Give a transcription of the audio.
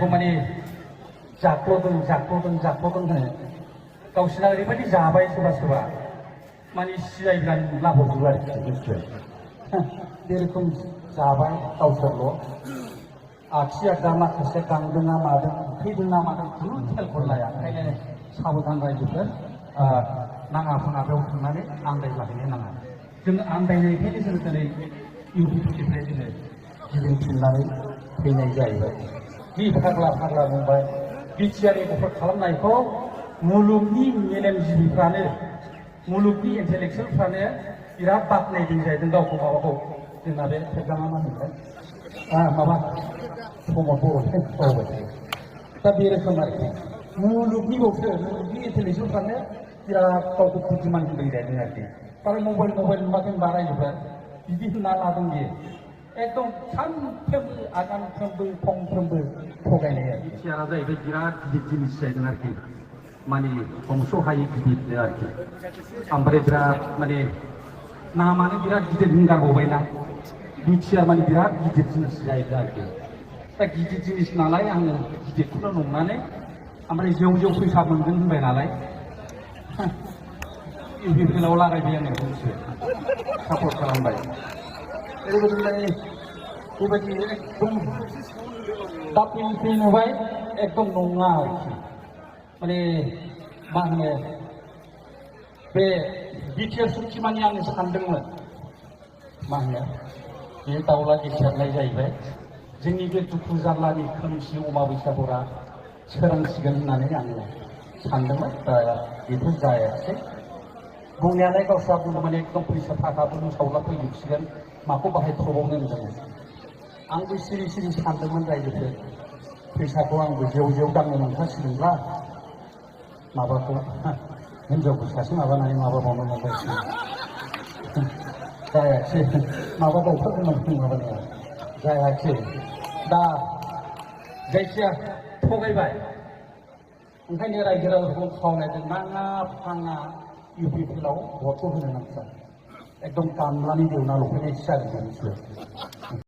माने जाख्ल'दों होनो गावसिना ओरैबायदि जाबाय सोरबा सोरबा माने सिजायब्लानो लाबोजोबो आरोखि मिथिबाय बे रोखोम जाबाय गावसोरल' आखि आगदा माखासे गांदों ना मादों थैदों ना मादों खुनु खेलखौ लाया ओंखायनो साबधान रायजोफोर नाङा फाङा बेयाव थांनानै आन्दायलाहैनो नाङा जों आन्दायनायखायनो जों दिनै इउपिनिफ्राय जोङो गिदिंफिननानै फैनाय जाहैबाय बे फाग्ला बुंबाय बिटिआरनि गफर खालामनायखौ मुलुगनि मेलेमजिबिफ्रानो मुलुगनि इन्टेलेक्सुयेलफ्रानो बिराद बाख्नायदों जाहैदों गावखौ माबाखौ जोंना बे फेग्रामा मा होनोमोनलाय माबा प्रमद बर'जों बावबाय थायो दा बे रोखोम आरोखि मुलुगनि इन्टेलेक्सुयेलफ्रानो बिराद गावखौ बुद्धिमान होनदों जाहैदों आरोखि आरो मबाइल नुवाखै होनबा रायजोफ्रा बिदि होनना लादों बियो एकदम सानफ्रोमबो आगानफ्रोमबो फंफ्रोमबो थगायनाया बिटिआरआ जाहैबाय बिराद गिदिर जिनिस जाहैदों आरोखि माने हमस' हायै गिदिर आरोखि ओमफ्राय बिराद माने नामानो बिराद गिदिर बुंगारबावबायना बिटिआर माने बिराद गिदिर जिनिस जाहैदों आरोखि दा गिदिर जिनिस नालाय आङो गिदिरखौनो नंनानै ओमफ्राय जेव फैसा मोनगोन होनबाय नालाय इउपिपिएलआव लागायबाय आङो बुंसो सापर्ट खालामबाय ओरैबायदि बेबायदि एकदम दापिल नुबाय एकदम नङा आरोखि माने मा होनो बे बिटिआर सुक्तिमानि आङो सानदोंमोन मा होनो बे दाउला गेसेरनाय जाहैबाय जोंनि बे दुखु जारलानि खोमसि अमाबैसा हरा सोरांसिगोन होननानै आङो सानदोंमोन दा बेथ' जायासै बुंनायालाय गावस्रा बुंदों माने एकदम फैसा थाखाफोरखौ सावला फैजोबसिगोन माखौ बाहायथबावनो होनदोंमोन आंबो सिरि सानदोंमोन रायजोफोर फैसाखौ आंबो जेव दांनो मोनखासिगोनब्ला माबाखौ हिनजावखौ सासे माबानानै माबाबावनो मोनबायसै जायासै माबा बावथारगौमोन माबानाया जायासै दा जायखिया थगायबाय ओंखायनो रायजो राजाखौ खावलायदों नाङा फाङा इउपिपिएलआव भटखौ होनो नांगौ एकदम गामलानि देवना लफैनायसो जादों बिसोर